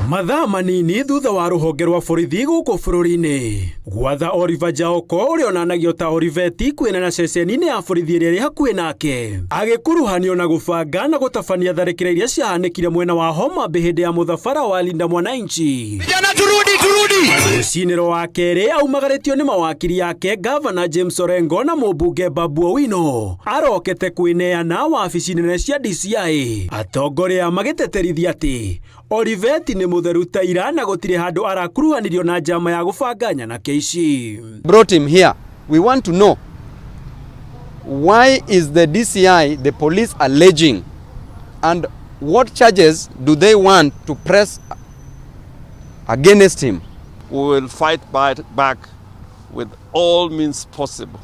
Mathaa manini thutha wa rũhonge rwa borithi gũkũ bũrũri-inĩ gwatha Oliver Jaoko ũrĩa onanagio ta Oliveti kwĩnana ceceni-inĩ ya borithi ĩrĩa ĩrĩ hakuhĩ nake agĩkuruhanio na gũbanga na gũtabania tharĩkĩra iria ciahanĩkire mwena wa Homa Bay hĩndĩ ya mũthabara wa Linda Mwananchi. Vijana turudi, turudi. Rũcinĩ rwa kerĩ aumagarĩtio nĩ mawakiri yake Gavana James Orengo na mũmbunge Babu Owino arokete kwĩneana wabici nene cia DCI. Atongoria magĩteterithia atĩ Oliveti nĩ mũtheru ta ira na gũtirĩ handũ arakuruhanirio na njama ya gũbanga nyanake ici. Brought him here. We want to know, why is the DCI, the police, alleging, and what charges do they want to press against him? We will fight back with all means possible,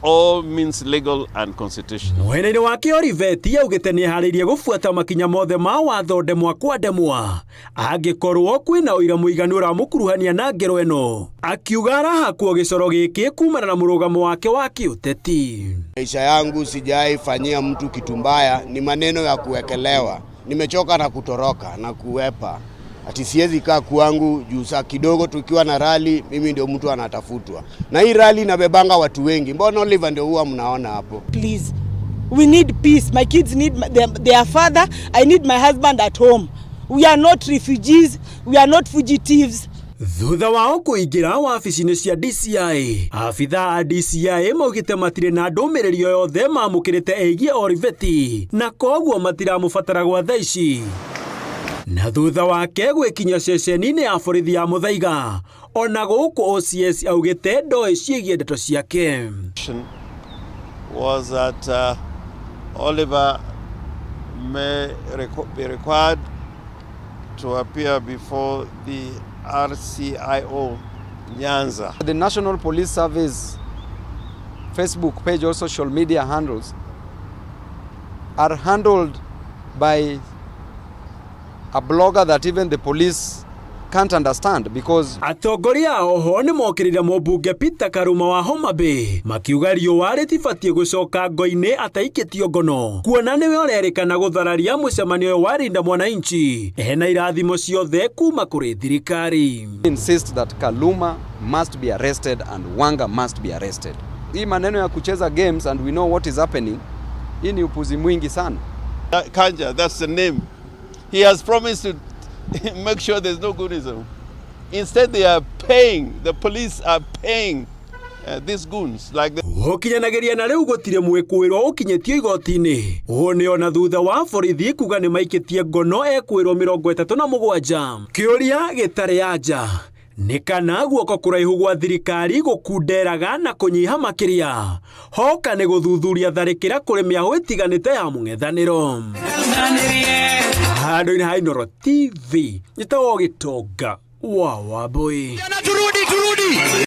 all means legal and constitutional. Mwena-inĩ wake Oliveti augĩte nĩ eharĩirie gũbuata makinya mothe ma watho ndemwa kwa ndemwa angĩkorwo kwĩna ũira mũiganu ũramũkuruhania na ngero ĩno, akiuga arahakwo gĩcoro gĩkĩ kumana na mũrũgamo wake wa kĩũteti. Maisha yangu sijaifanyia mtu kitu mbaya, ni maneno ya kuwekelewa. Nimechoka na kutoroka na kuwepa, ati siwezi kaa kwangu juu saa kidogo tukiwa na rally, mimi ndio mtu anatafutwa, na hii rally inabebanga watu wengi. Mbona Oliver ndio huwa mnaona hapo? Please, we need peace. My kids need their father. I need my husband at home. We are not refugees. We are not fugitives. Thutha wao kũingĩra wabici-inĩ cia DCI, abithaa a DCI maugĩte matirĩ na ndũmĩrĩri o yothe mamũkĩrĩte ĩgiĩ Oliveti na koguo matiramũbatara gwa thaa ici. Na thutha wake gwĩkinya ceceni-inĩ ya borithi ya Muthaiga, ona gũkũ OCS augĩte ndoĩ ciĩgiĩ ndeto ciake. Was that Oliver may be required to appear before the RCIO Nyanza. The National Police Service Facebook page or social media handles are handled by a blogger that even the police can't understand because Atongoria a oho nĩ mokĩrĩire mũmbunge Peter Karuma wa Homa Bay makiuga riũa rĩtibatiĩ gũcoka ngo-inĩ ataikĩtio ngono kuona nĩwe ũrerĩkana gũthararia mũcemanio ũyũ wa Linda Mwananchi ena irathimo ciothe kuma kũrĩ thirikari. Insist that Kaluma must be arrested and Wanga must be arrested. Hii maneno ya kucheza games and we know what is happening, hii ni upuzi mwingi sana. Kanja, that's the name. He has promised to make sure there's no goonism. Instead, they are paying, the police are paying these goons like the Gũkinyanagĩria na rĩu gũtirĩ mwĩkũĩrwo ũkinyĩtio igoti-inĩ. Ũũ nĩ ona thutha wa borithi kuga nĩ maikĩtie ngono ekwĩrwo 37. Kĩũria gĩtarĩ anja nĩ kana guoko kũraihu gwa thirikari gũkunderaga na kũnyiha makĩria hoka nĩ gũthuthuria tharĩkĩra kũrĩ mĩahũ ĩtiganĩte ya mũng'ethanĩro. Handũ-inĩ ha Inooro TV, njĩtagwo Gĩtonga wa Wambui. Vijana turudi, turudi.